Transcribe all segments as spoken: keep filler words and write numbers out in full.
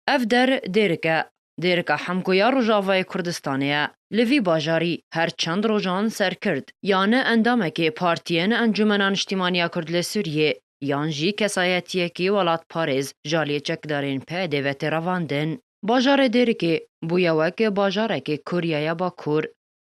Ev der Dêrik e. Dêrika Hemko ya Rojavayê Kurdistanê ye. Li vî bajarî her çend rojan serkirt, yan endamekê partiyên Encûmena Niştîmaniya Kurd li Sûriyê, yan jî kesayetiyekî welatparêz ji aliyê çekdarên P Y D ve tê revandin. Bajarê Dêrikê bûye wek bajarekê Kuryaya Bakur.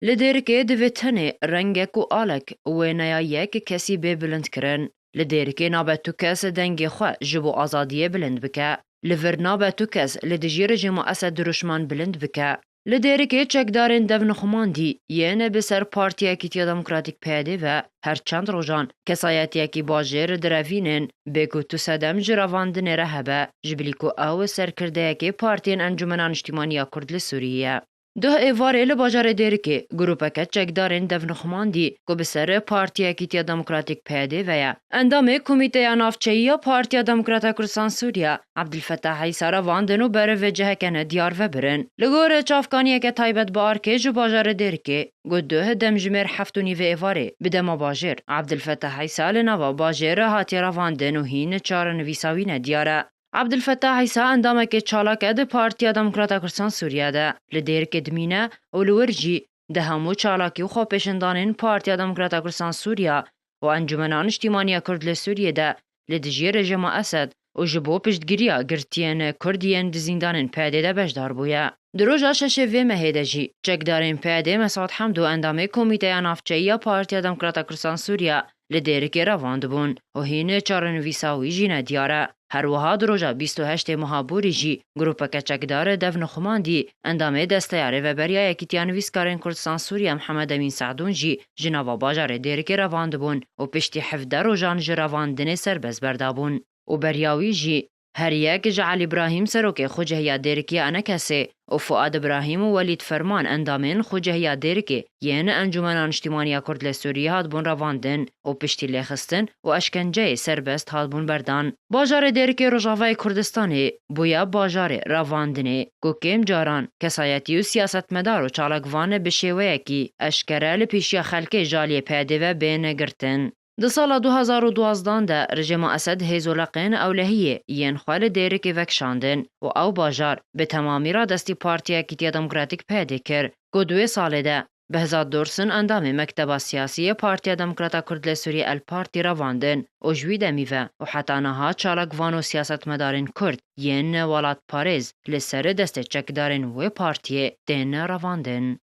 Li Dêrikê divê tenê rengek û alek, wêneya yek kesî bê bilindkirin. Li Dêrikê nabe tu kes dengê xwe ji bo azadiyê bilind bike. Li vir nabe tu kes li dijî rejîma Esed dirûşman bilind bike. Li Dêrikê çekdarên devnixumandî yên bi ser Partiya Yekîtiya Demokratîk P Y D ve her çend rojan kesayetiyekî bajêr direvînin, bê ku tu sedem ji revandinê re hebe, ji bilî ku ew serkirdeyekê partiyên Encûmena Niştîmaniya Kurd li Sûriyê ye. Duh êvarê li bajarê Dêrikê grûpeke çekdarên devnixumandî ku bi ser Partiya Yekîtiya Demokratîk P Y D ve ye, endamê Komîteya Navçeyî ya Partiya Demokrata Kurdistan Sûriye Abdulfetah Îsa revandin û beriv ciheke nediyar vebirin. Li gor çavkaniyeke taybet bi arkê ji bajarê Dêrikê, ku duh demjimêr heft û nîvê êvarê bi dema bajêr, Abdulfetah Îsa li nava bajêr hatiye revandin û hîn çarenivîsa wî nediyar e. Abdulfetah Îsa endamekê çalak e di Partiya Demokrata Kurdistan Sûriye de. Li Dêrikê dimîne û li wir jî di hemû çalakî û xwepêşandanên Partiya Demokrata Kurdistan Sûriye û Encûmena Niştîmaniya Kurd li Sûriyê de li dijî rejîma Esed û ji bo piştgiriya girtiyên Kurd yên di zîndanên P Y D de beşdar bûye. Di roja şeşê vê mehê de jî çekdarên P Y D Mesûd Hemdo endamê Komîteya Navçeyî ya Partiya Demokrata Kurdistan Sûriye li Dêrikê revandibûn û hîn çarenivîsa wî jî nediyar e. Her wiha di roja bîst û heştê meha borî jî grûpeke çekdar devnixumandî endamê Desteya Rêveberiya Yekîtiya Nivîskarên Kurdistan Sûriye Mihemed Emîn Se'dûn jî ji nava bajarê Dêrikê revandibûn û piştî hevdeh rojan ji revandinê serbest berdabûn. Û beriya wî jî her yek ji Elî Brahîm serokê Xucehiya Dêrikê ya ENKSê û Fuad Brahîm û Welîd Ferman endamên Xucehiya Dêrikê yên Encûmena Niştîmaniya Kurd li Sûriyê hatibûn revandin û piştî lêxistin û eşkenceyê serbest hatibûn berdan. Bajarê Dêrikê Rojavayê Kurdistanê bûye bajarê revandinê, ku kêm caran kesayetî û siyasetmedar û çalakvan bi şêweyekî eşkere li pêşiya xelkê ji aliyê P Y D ve bên girtin. Di sala du hezar û duwazdeh de rejîma Esed hêz û leqên ewlehiyê yên xwe li Dêrikê vekişandin û ew bajar bi temamî radestî Partiya Yekîtiya Demokratîk P Y D kir, ku di wê salê de Behzat Dursun endamê Mekteba Siyasî yê Partiya Demokrata Kurd li Sûriyê El Partî revandin û ji wî demî ve û heta niha çalakvan û siyasetmedarên Kurd yên welatparêz li ser destê çekdarên wê partiyê tên revandin.